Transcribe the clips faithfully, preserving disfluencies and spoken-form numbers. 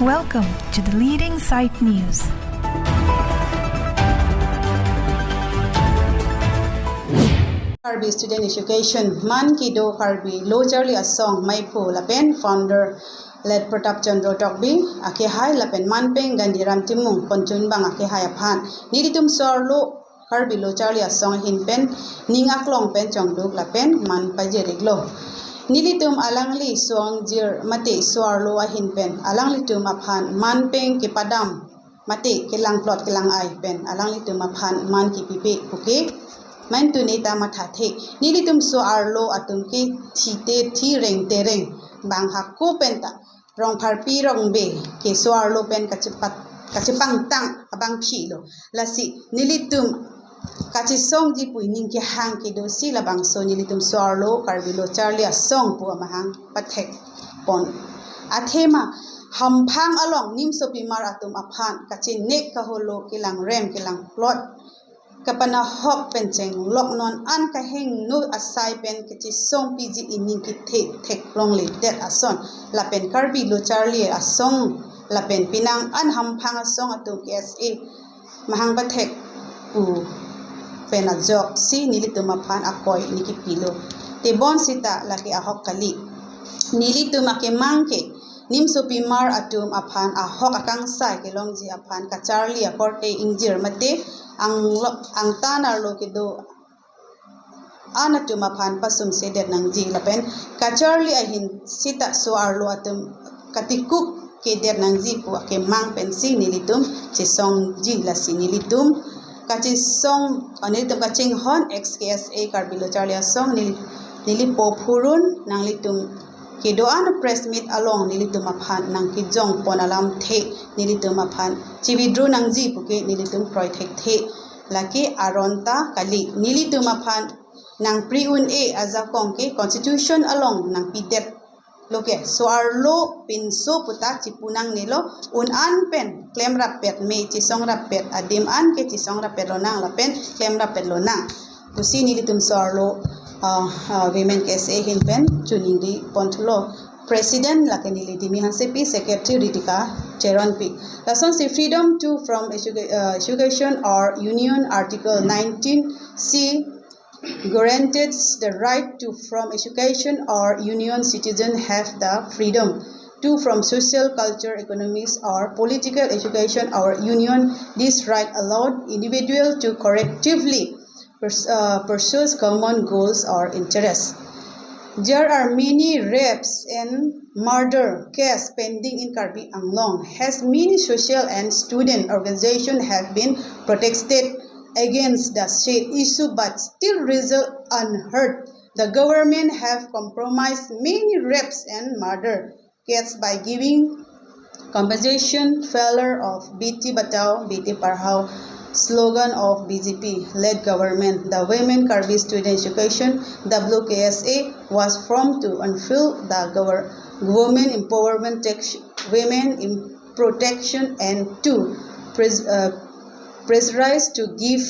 Welcome to the leading site news. Karbi Student Education man kedo Karbi Lo Charli Asong maiphu lapen founder Late Pratap Chandra Tokbi akehai lapen manpeng Gandhiram Timung ponchun bang akehai aphan nelitum so-arlo Karbi Lo Charli Asong ahin pen ning aklong pen chongduk lapen man pajir-iklo. Nelitum alangli so-angjir mate so-arlo ahin pen alanglitum aphan manpeng kepadam mate kelangplot kelang-ai pen alanglitum aphan man kepipe puke. Mantu neta mathathe. Nelitum so-arlo atum ke thite thi reng tereng bang hako penta Rongpharpi Rongbe ke so-arlo pen kachepat kachepangtang abangphilo. Lasi nelitum kachesongji pu ining kehang kedosi labangso nelitum so-arlo Karbi Lo Charli Asong pu amahang pathekpon. Athema hamphang along nimsopimar atum aphan kachenek kaholo kelangrem kelangplot kapanahok pen chenglok non an kahingno asai pen kachesongpiji ining kethe theklongledet ason lapen Karbi Lo Charli Asong lapen penang an hamphang asong atum K S A mahang pathek pu pen ajoksi nelitum aphan akoi ne kepilo. Tebon seta lake ahok kali. Nelitum akemang ke nimsopimar atum aphan ahok akangsai kelongji aphan kacharli akorte ingjir mate anglo angtan arlo kedo an atum aphan pasumsedet nangji lapen kacharli ahin seta so-arlo atum katikuk kedet nangji pu akemang pensi nelitum chesongji. Lasi nelitum kachesong, ah, nelitum kachinghon ex K S A Karbi Lo Charli Asong neli, neli po phurun nanglitum kedo-an press meet along nelitum aphan nangkejongpon alamthe nelitum aphan chi-withdraw nangji puke nelitum kroi thekthe. Lake aron ta kali, nelitum aphan nangpri un-e ajakong ke constitution along nangpidetlo ke so-arlo pinso puta chipu nangnelo, un an pen klemrappet me chesongrappet adim an ke chesongrappetlonang lapen klemrappetlonang pusi nelitum so-arlo, ah, ah, Women K S A ahin pen choningri ponthulo. President lake neli Dimi Hansepi, Secretary Ritika Teronpi. Lasonsi freedom to form educa- uh, education or union, Article nineteen C guarantees the right to form education or union. Citizen have the freedom to form social, culture, economics or political education or union. This right allowed individual to collectively pers- uh, pursues common goals or interests. There are many rapes and murder cases pending in Karbi Anglong. Has many social and student organizations have been protested against the said issue, but still result unheard. The government have compromised many rapes and murder case by giving compensation. Failure of Beti Bachao Beti Padhao slogan of B J P led government. The Women Karbi Student Education, W K S A, was formed to unfurl the gover- women empowerment, teach women in protection and to pres- uh, pressurize to give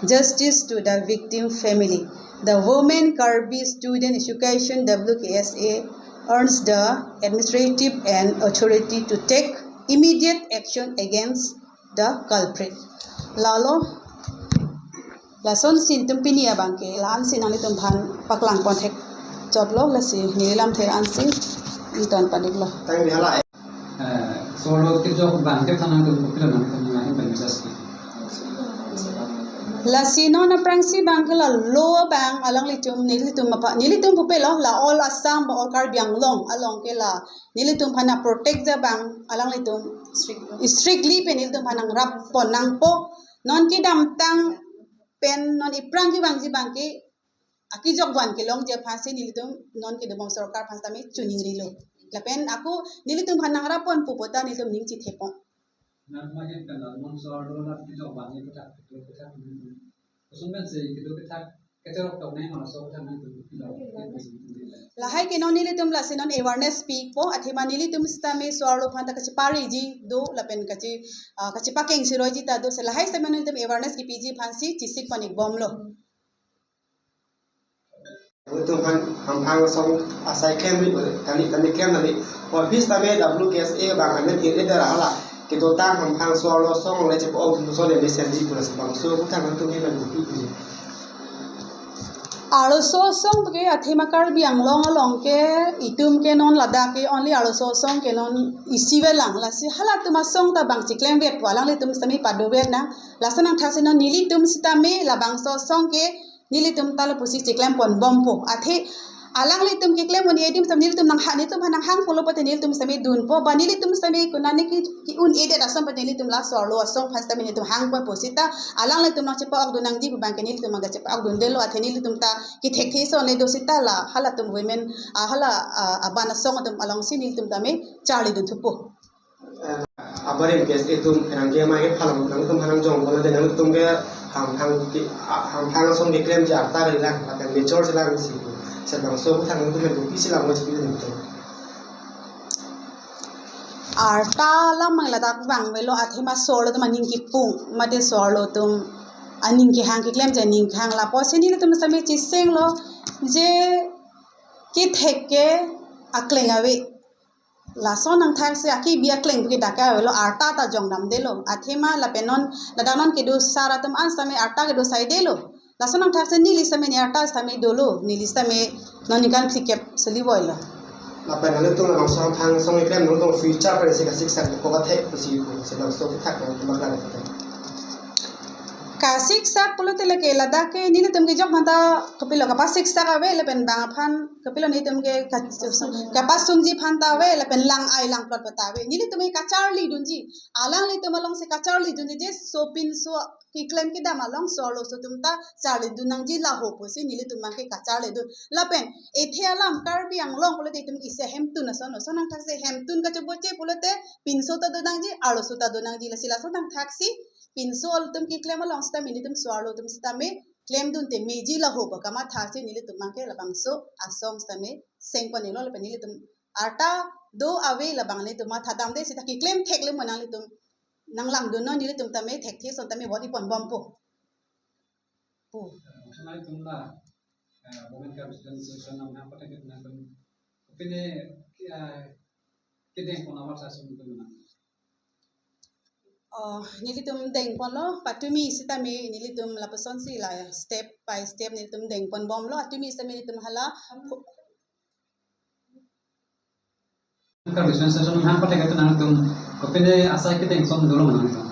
justice to the victim family. The Women Karbi Student Education, W K S A, urges the administrative and authority to take immediate action against the culprit. Lalo, lasonsi nelitum pini abangke la-ansi nanglitum aphan paklangpon thekchotlo, lasi neli lamthe ansi ingtonpon-iklo. Eh, so-arlo kejok abang ke thanang tum kopilo nangtum nangtum pen just. Lasi non aphrangsi abangke la lo abang alanglitum nelitum aphan, nelitum pupelo, la all Assam ba all Karbi Anglong along ke la nelitum aphan protect abang alanglitum strictly pen nelitum aphan nangrappon nangpo. Non kedamtang pen non iphrang kevangji abangke akejok van kelongji aphansi nelitum non kedobom sorkar aphan tame choningrilo. Lapen ako nelitum aphan nangrappon pu puta nelitum ning chithepon. Nang majen kan la mon so do na kejok van ni kethak, kethak, kethak. Koson pensi kedo kethak, kecharok tok neng mana so kethak nang tu. Lahai ke non nelitum lasi non awareness pipo, athema nelitum sitame so-arlo aphan ta kachepareji do lapen kache, ah, kachepakeng siroiji ta do, se lahai sitame nelitum awareness kepiji aphansi chesikpon-ikbomlo. Tum han hamphang asong asai klem ri, tani tani klem tani. Office tame W K S A abang amen iri dera hala. Kedotang hamphang so-arlo asong le chepa-ok dun ason le mesen di pura sebang. So kutang tum he man bupi buji. Arloso asong ke athema Karbi Anglong along ke itum ke non ladak ke only arloso asong ke non isi velang, lasi halatum asong ta bang chiklemvet pu alanglitum sitame padovet nang. Lason nangthaksi non nelitum sitame labangso asong ke nelitum ta lapusi chiklemponbompo. Athe alanglitum keklem un-e adim sitame nelitum nangha, nelitum ha nanghang pulo pute nelitum sitame dunpo. Ba nelitum sitame konane ke ke-un-edet ason pute nelitum la so-arlo asong aphan sitame nelitum hangponpo seta alanglitum nangchepa-ok dun nangji pu abang ke nelitum abang chepa-ok dundelo. Athe nelitum ta kethekthe ason le do seta la halatum women, ah, hala, ah, aban asong atum alongsi nelitum tame charli dunthupo. Eh, abarim ke itum pherangke amei kephalong nangtum hanang jong bola de nangtum ke hamphang ke, ah, hamphang asong keklemji arta kali lang, ateng mature chelang si. Sebangso kutang nangtum ke bupi si lang mo si nangtum. Arta lam mang ladak vangvelo, athema so-arlo atum aning kipung, mate so-arlo atum aning kehang, keklemji aning kehang, lapusi nelitum sitame chisenglo je kethek ke akleng ave. Lason nangthaksi akebi akleng pu ke dak ke avelo, arta ta jongdamdelo. Athema lapen non ladak non kedo sar atum an sitame arta kedo saidelo. Lason nangthaksi neli sitame ne arta sitame dolo, neli sitame non ningkan phlikep suli voilo. Lapen nangtum labangso hamphang asong keklem nangtum future pen si kasiksak ko kathek pusi pu, si labangso kethak nangtum bak lang. Kasiksak pulote lake ladak ke nelitum ke jok manta kopilo kapasiksak ave lapen bang aphan kopilo nelitum ke ka-, kapasungji aphan ta ave lapen lang-ai langplot ta ave. Nelitum ke kacharli dunji. Alanglitum alongsi kacharli dunji je sopinso keklem kedam along so-arloso atum ta charli dun nangji laho pusi nelitum abang ke kacharli dun. Lapen ethe alam Karbi Anglong pulote itum isi hemtun ason, ason nangthaksi hemtun kachoboche pulote pinso ta do nangji, arloso ta do nangji, lasi lason nangthaksi pinso atum keklem along sitame nelitum so-arlo atum sitame klemdunte meji laho pu kamathaksi nelitum abang ke labangso asong sitame sengpon-iklo lapen nelitum arta do ave labang nelitum mathadamde seta keklem thekle mo nanglitum nanglangdunnon, nelitum tame thekthe ason tame bor-iponbompo pu. Nangtum la, eh, Women Karbi Student Association nang nang pathak nangtum kopine, eh, kedengpon awar sa sum tum nang. Oh, nelitum dengponlo, patumi sitame nelitum lapusonsi la step by step nelitum dengponbomlo, atumi sitame nelitum hala Karbi Student Association nang pathak nangtum kopine asai kedeng ason dolo ma nangtum.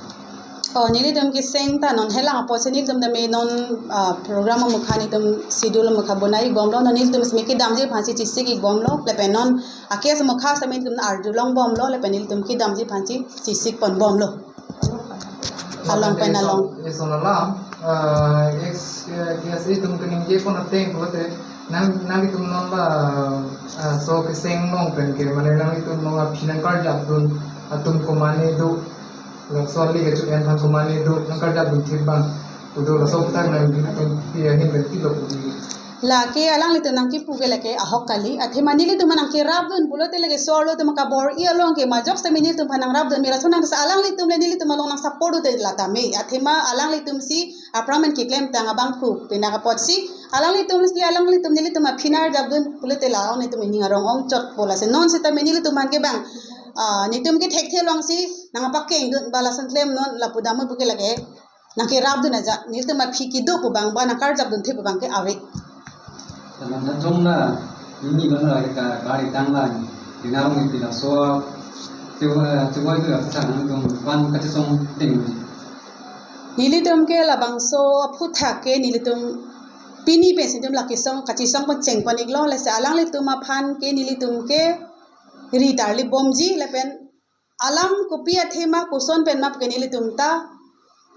Oh, nelitum keseng ta non helang apotsi nelitum tame non, ah, program amukha nelitum schedule amukha bonai-ikbomlo, non nelitum sitame kedamji aphansi chisik-ikbomlo, lapen non a-case amukha sitame nelitum arjulongbomlo, lapen nelitum kedamji aphansi chisikponbomlo. Along pen along. Eson alam, ah, ex, eh, K S A atum keningje pon ateng pulote, nang, nanglitum non la, ah, so keseng along pen ke, mane nanglitum non aphi nangkarjapdun atum komane do, laso ali kecho-en aphan komane do, nangkarjapdun thip abang, udo laso aputhak nangtum pi ahin pen pilo pu. Lake alanglitum nangkipu ke lake ahok kali, athema nelitum nangkerapdun pulote lake so-arlo atum kabor-i along ke majok sitame nelitum aphan nangrapdun, mera so nang sa alanglitum le nelitum along nangsupport dunte la tame, athema alanglitumsi aphrang pen keklemtang abangphu, pini apotsi alanglitum le alanglitum nelitum aphi nangkarjapdun pulote la nelitum ning arong ongchotpo, lasi non sitame nelitum aphan ke bang, ah, nelitum kethekthe alongsi nangpakengdun ba lason klemnon lapu dam pu ke lake nangkerapdun aja, nelitum aphi kedo pu abang ba nangkarjapdunte pu abang ke ave. Teman jong la, ini bang la ka, kari tang la, ini nang ini pila so, coba, coba itu ya, pesan nangtum bang kachisong ting. Nelitum ke labangso aphuthak ke nelitum pini pensi nelitum la kesong, kachisongpon chengpon-iklo, lasi alanglitum aphan ke nelitum ke ri tarlibomji lapen alam kopi athema koson pen ma pu ke nelitum ta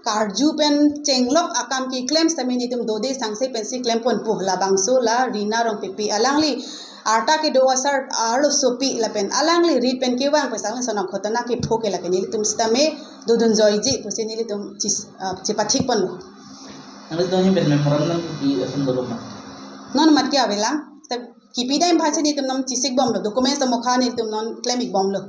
karju pen chenglok akam keklem sitame nelitum dode sangse pensi klemponpo, labangso la Rina Rongpipi, alangli arta kedo asar arlosopi lapen alangli rit pen kevang pen sang sonok ghotona kepho ke lake nelitum sitame dodunjoiji pusi nelitum chis-, ah, chepathikponlo. Nanglitum ahin pen memorandum kipi ason dolo ma? Non mat ke avelang. Kipi dam aphansi nelitum non chisikbomlo, documents amukha nelitum non klem-ikbomlo.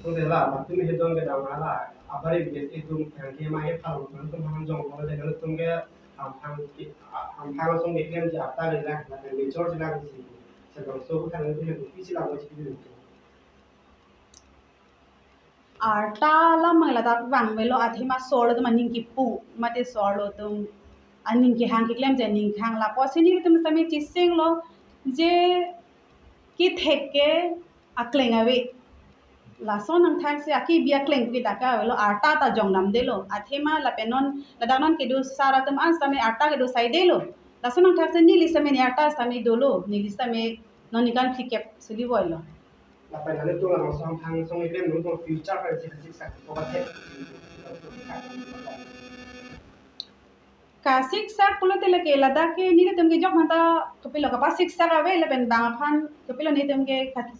Pudela, patumi hedon kedam hala, abarim ke itum yang ke mai phalong, nangtum hanjong ko de nangtum ke Hamphang ki, a, hamphang asong keklem ji arta le lang, lapen major ji lang si. Sebang so ko thang itu yang pisi lang ko si itu. Arta alam mang ladak vangvelo, athema so-arlo atum aning kipu, mate so-arlo atum aning kehang, keklem ji aning kehang, lapusi nelitum sitame chisinglo je kethek ke akleng ave. Lason angthak si akibi akleng ke dak avelo, arta ta jong namdelo. Athema lapen non, ladak non kedo sar atum an sitame arta kedo saidelo. Lason angthak si neli sitame ne arta sitame dolo, neli sitame non nikan phlikep suli voilo. Lapen nanglitum labangso hamphang asong keklem nangtum future pen si kasiksak ko ba thek. Kasiksak pulote lake ladak ke nelitum ke jok manta kopilo kapasiksak ave, lapen bang aphan kopilo nelitum ke kat-,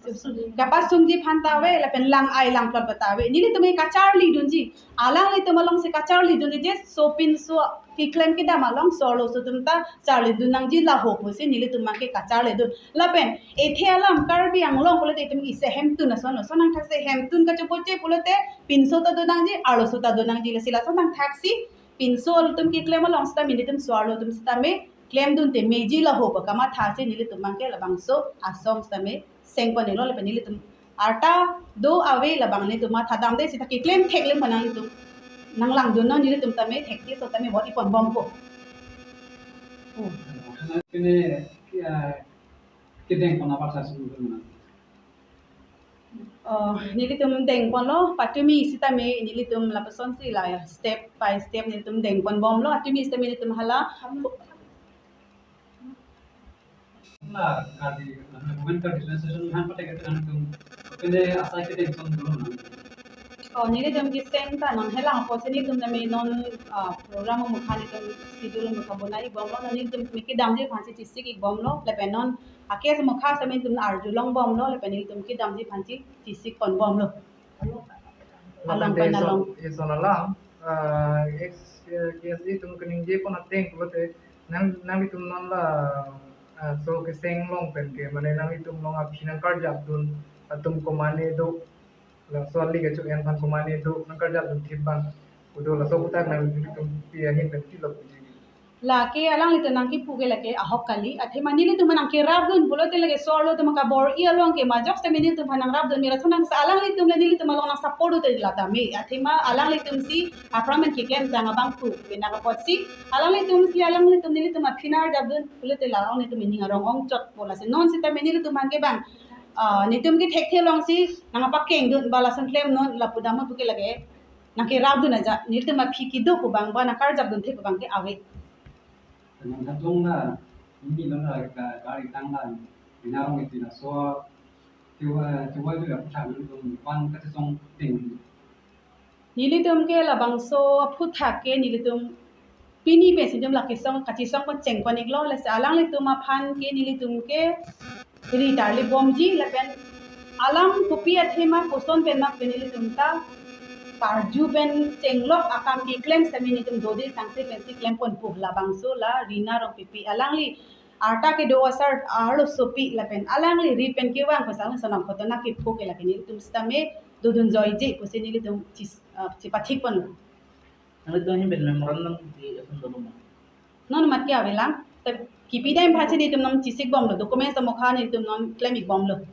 kapasungji aphan ta ave, lapen lang-ai langplot ta ave. Nelitum ke kacharlidunji, alanglitum along si kacharlidunji, je sopinso keklem kedam along so-arlo so atum ta charlidun nangji laho pusi nelitum abang ke kacharlidun. Lapen ethe alam Karbi Anglong pulote itum isi hemtun ason, lason angthak si hemtun kachopoche pulote pinso ta do nangji, arloso ta do nangji, lasi lason angthak si pinso atum keklem along sitame nelitum so-arlo atum sitame klemdunte meji laho pu kamatha si nelitum abang ke labangso asong sitame seng pon-iklo, lapen nelitum arta do ave labang nelitum mathadamde sita keklem thek lem pon nanglitum nanglangdunnon, nelitum tame thekthe so tame vote ponbompo. Kene, eh, kedeng pon apar sa sumber mana? Oh, nelitum dengponlo, patumi sitame nelitum lapusonsi la step by step nelitum dengponbomlo, atumi sitame nelitum hala. La Karbi, eh, Women Karbi Student Association han patek nanglitum kene asai kedeng ason dolo na? Oh, nelitum keseng ta non helang apotsi nelitum tame non, ah, program mukha nelitum schedule mukha bonai-ikbomlo, non nelitum kedamji aphansi chisik-ikbomlo, lapen non akes mukha sitame nelitum arjulongbomlo, lapen nelitum kedamji aphansi chisik ponbomlo. Along pen along. Lapen te ison, ison alam, ah, ex, eh, K S A atum kaningje pon ateng pulote nang, nanglitum non la, ah, so keseng along pen ke, mane nanglitum along aphi nangkarjapdun atum komane do, laso ali kecho-en aphan komane do, nangkarjapdun thip abang kodo, laso aputhak nanglitum pi ahin pen pilo? Lake alanglitum nangkipu ke lake ahok kali, athema nelitum nangkerapdun pulote lake so-arlo atum kabor-i along ke majok sitame nelitum aphan nangrapdun, mera thunang sa alanglitum le nelitum along nang support dute la tame, athema alanglitum si aphrang pen keklem tang abang pu, pena kapotsi alanglitum si alanglitum nelitum aphi nangkarjapdun pulote la alanglitum ning arong ongchotpo, lasi non sitame nelitum aphan ke bang, ah, nelitum kethekthe alongsi nangpakengdun ba lason klemnon lapu dam pu ke lake nangkerapdun aja, nelitum aphi kedo pu abang ba nangkarjapdun thek pu abang ke ave. Nang kachong na, ini nang na ka, kari tang na, ina rong iti na so, tiwa, tiwa itu ya puthak nelitum pan kachesong ting. Nelitum ke labangso aphuthak ke nelitum pini pensi nelitum la kesong, kachesong pon cheng pon-iklo, lasi alanglitum aphan ke nelitum ke ri tarlibomji, lapen alam kopi athema koson pen mak pen nelitum ta parju pen chenglok akam keklem sitame nelitum dode sangse pensi klem ponpo, labangso la Rina Rongpipi, alangli arta kedo asar arlosopi lapen alangli ri pen kevang pen sang sonam koto na kepho ke lake nelitum sitame dodun joiji pusi nelitum chis-, ah, chipathik ponlo. Nanglitum ahin pen memorandum kipi ason dolo ma? Non mat ke avelang. Te kipi dam aphansi nelitum non chisikbomlo, documents ta mokha nelitum non klem-ikbomlo.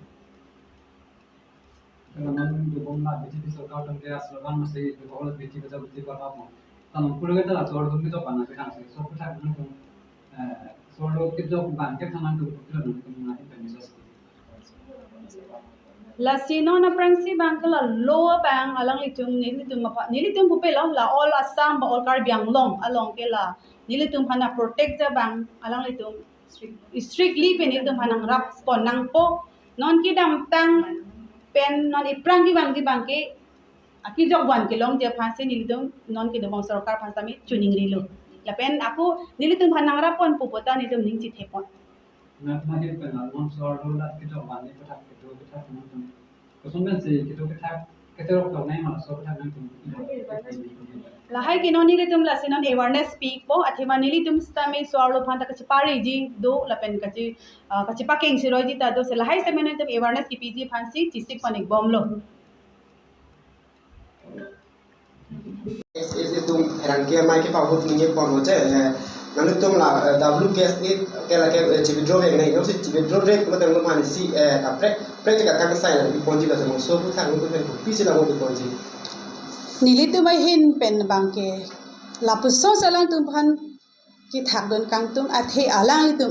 Kalau non dukung na B J P sorkar tangte asal kan masih dukung B J P kerja B J P apa mo? Tanam puluh kita la sor dum kita pana kita sih. So kita nang, eh, sor lo kita bangkit sama tu kita nang, kita nang, kita bisa. Lasi non aphrangsi abang ke la lo abang alanglitum nelitum apa, nelitum pupe lo, la all Assam ba all Karbi Anglong along ke la nelitum aphan protect ji abang alanglitum strictly pen nelitum aphan nangrap pon nangpo, non kedamtang pen non iphrang kevangji abang ke akejok van kelongji aphansi nelitum non kedobom sorkar aphan sitame choningrilo. Lapen ako nelitum aphan nangrap ponpo pu ta nelitum ning chithe pon. Na, na hit pen la non so-arlo la kejok van ni kethak kedo kethak nangtum. Koson pensi kedo kethak keterok tok nai ma laso kethak nangtum. Lahai ke non nelitum lasi non awareness pi-ikpo, athema nelitum sitame so-arlo aphan ta kachipareji do lapen kachi, ah, kachipakengsi roiji ta do, si lahai sitame nelitum awareness kipiji aphansi chisik pon-ikbomlo. Is, is itum erang ke mai ke pahut ningje ponlo je, eh, Nanglitum la, eh, W K S A ke lake, eh, chi-withdraw vek nai, jongsi chi-withdraw vek pulote nanglitum aphan isi, eh, kaprek, prek chekangsai nangpiponji, laso bangso aphuthak nanglitum aphan kopisi nangpiponji? Nelitum ahin pen abangke lapuson si alangtum aphan kethakdun kangtung, athe alanglitum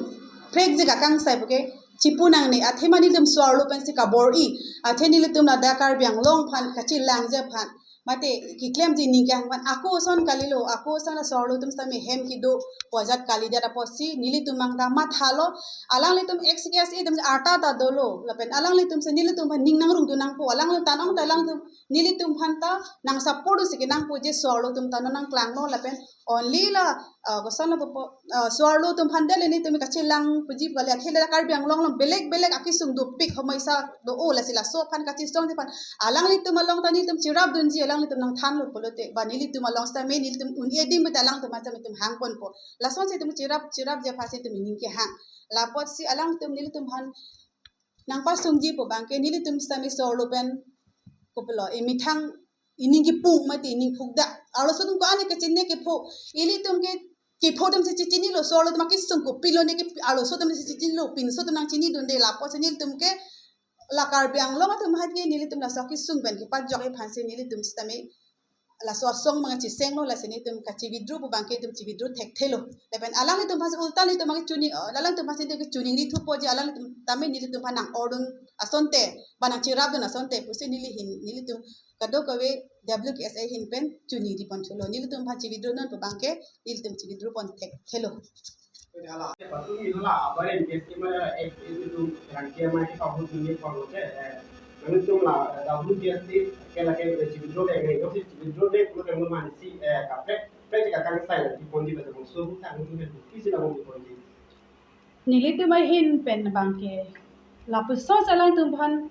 prek chekangsai puke chipu nangne, athe mane nelitum so-arlo pensi kabor-i, athe nelitum ladak Karbi Anglong aphan kachelangji aphan, mate keklemji aning kehang aphan, ako ason kalilo, ako ason laso-arlo atum sitame hem kedo pu ajat kalidet apotsi nelitum abang ta mathalo, alanglitum ex K S A atum arta ta dolo, lapen alanglitum si nelitum aphan ning nangrungdun nangpo, alanglitum tan-ong ta alanglitum nelitum aphan ta nang-support si kenangpo, je so-arlo atum ta non nangklanglo, lapen only la, ah, koson lapupo, ah, so-arlo atum aphan dele nelitum kachelang puji kali, athe la Karbi Anglong along belek belek akesung dopik homoisa do-o, lasi laso aphan kachesongji aphan alanglitum along ta nelitum cherapdunji, alanglitum nangthanlo pulote, ba nelitum along sitame nelitum un-e adim pulote alangtum aphan sitame nelitum hangponpo. Lasonsi nelitum cherap, cherapji aphansi nelitum aning kehang. Lapotsi alangtum nelitum aphan nangpasungji pu abangke nelitum sitame so-arlo pen kopilo, emethang ining kepung mate ining phukdak. Arloso atum ko-an kachini kepho. Ilitum ke kepho atum si chechinilo, so-arlo atum akesung kopilo ne ke arloso atum si chechinilo, pinso atum nangchinidunde, lapotsi nelitum ke la Karbi Anglong atum aphan ke nelitum laso akesung pen kepajokji aphansi nelitum sitame laso asong abang chesenglo, lasi nelitum kachi-withdraw pu abangke nelitum chi-withdraw thekthelo. Lapen alanglitum aphansi ulta nelitum abangke chini, oh, alanglitum aphansi nelitum kechiningri thupo, je alanglitum tame nelitum aphan nang-ordun asonte, ba nangcherapdun asonte pusi neli ahin, nelitum kadokave W K S A ahin pen chiningri ponthulo. Nelitum aphan chi-withdraw non pu abangke nelitum chi-withdraw pon thekthelo. Hala, patumi hala, abar M P S K mane ek, ek itu rangke mai ke pahut ni pahut ke, eh, nanglitum la, eh, W K S A ke lake, eh, chi-withdraw vek nai, jongsi chi-withdraw vek pulote nanglitum aphan isi, eh, kaprek, prek chekangsai nangpiponji, laso bangso aphuthak nanglitum aphan kopisi nangpiponji? Nelitum ahin pen abangke lapuson si alangtum aphan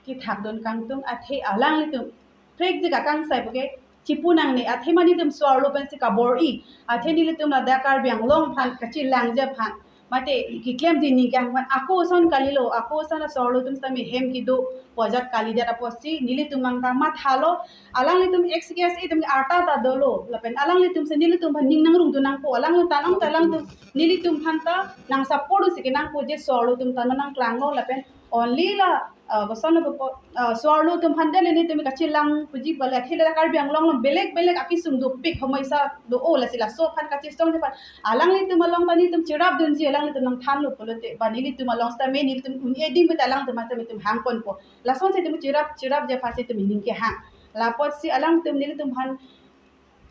kethakdun kangtung, athe alanglitum prek chekangsai puke chipu nangne, athe mane nelitum so-arlo pensi kabor-i, athe nelitum ladak Karbi Anglong aphan kachelangji aphan, mate keklemji aning kehang aphan, ako ason kalilo, ako ason laso-arlo atum sitame hem kedo pu ajat kalidet apotsi nelitum abang ta mathalo, alanglitum ex K S A atum arta ta dolo, lapen alanglitum si nelitum aphan ning nangrungdun nangpo, alanglitum tan-ong ta alanglitum nelitum aphan ta nang-support si kenangpo, je so-arlo atum ta non nangklanglo, lapen only la, ah, koson lapupo, ah, so-arlo atum aphan dele nelitum kachelang puji kali, athe la Karbi Anglong along belek belek akesung dopik homoisa do-o, lasi laso aphan kachesongji aphan alanglitum along ta nelitum cherapdunji, alanglitum nangthanlo pulote, ba nelitum along sitame nelitum un-e adim pulote alangtum aphan sitame nelitum hangponpo. Lasonsi nelitum cherap, cherapji aphansi nelitum aning kehang. Lapotsi alangtum nelitum aphan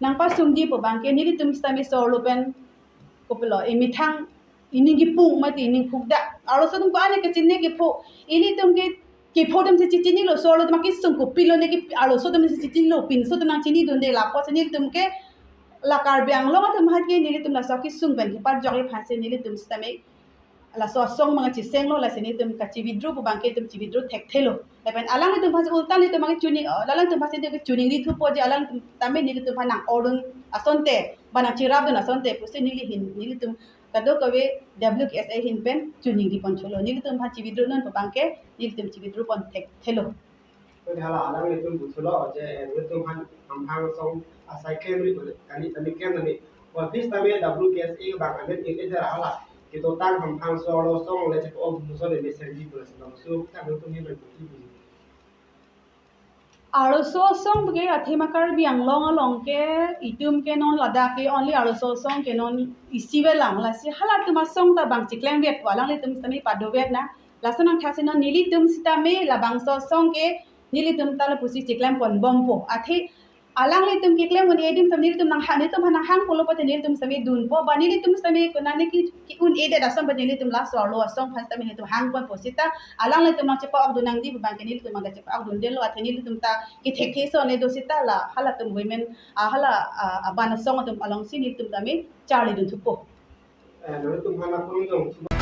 nangpasungji pu abangke nelitum sitame so-arlo pen kopilo, emethang ining kepung mate ining phukdak. Arloso atum ko-an kachini kepho. Ilitum ke kepho atum si chechinilo, so-arlo atum akesung kopilo ne ke arloso atum si chechinilo, pinso atum nangchinidunde, lapotsi nelitum ke la Karbi Anglong atum aphan ke nelitum laso akesung pen kepajokji aphansi nelitum sitame laso asong abang chesenglo, lasi nelitum kachi-withdraw pu abangke nelitum chi-withdraw thekthelo. Lapen alanglitum aphansi ulta nelitum abangke chini, oh, alanglitum aphansi nelitum kechiningri thupo, je alanglitum tame nelitum aphan nang-ordun asonte, ba nangcherapdun asonte pusi neli ahin, nelitum kadokave W K S A ahin pen chiningri ponthulo. Nelitum aphan chi-withdraw non pu abangke nelitum chi-withdraw pon thekthelo. Hala, alanglitum puthulo je, eh, nelitum aphan hamphang asong asai klemri pu, kali tame klem nani. Office tame W K S A abang anet neli jar hala. Kedotang hamphang so-arlo asong le chepa-ok muson le mesenji pu laso bangso aphuthak nelitum ahin pen kopi pu? Arloso asong ke athema Karbi Anglong along ke itum ke non ladak ke only arloso asong ke non isi avelang, lasi halatum asong ta bang chiklem vet pu alanglitum sitame pado vet na. Laso nangthaksi non nelitum sitame labangso asong ke nelitum ta lapusi chiklem ponbompo. Athe alanglitum keklem un-e adim sitame nelitum nang ha, nelitum ha nanghangpolo pulote nelitum sitame dunpo, ba nelitum sitame konane ke, ke-un-edet ason pulote nelitum laso arlo asong aphan sitame nelitum hangponpo seta alanglitum nangchepa-okdun nangji pu abangke nelitum abang ta chepa-okdundelo, athe nelitum ta kethekthe ason le do seta la halatum women, ah, hala, ah, aban asong atum alongsi nelitum tame charlidun thupo. Eh, nelitum aphan akurung jong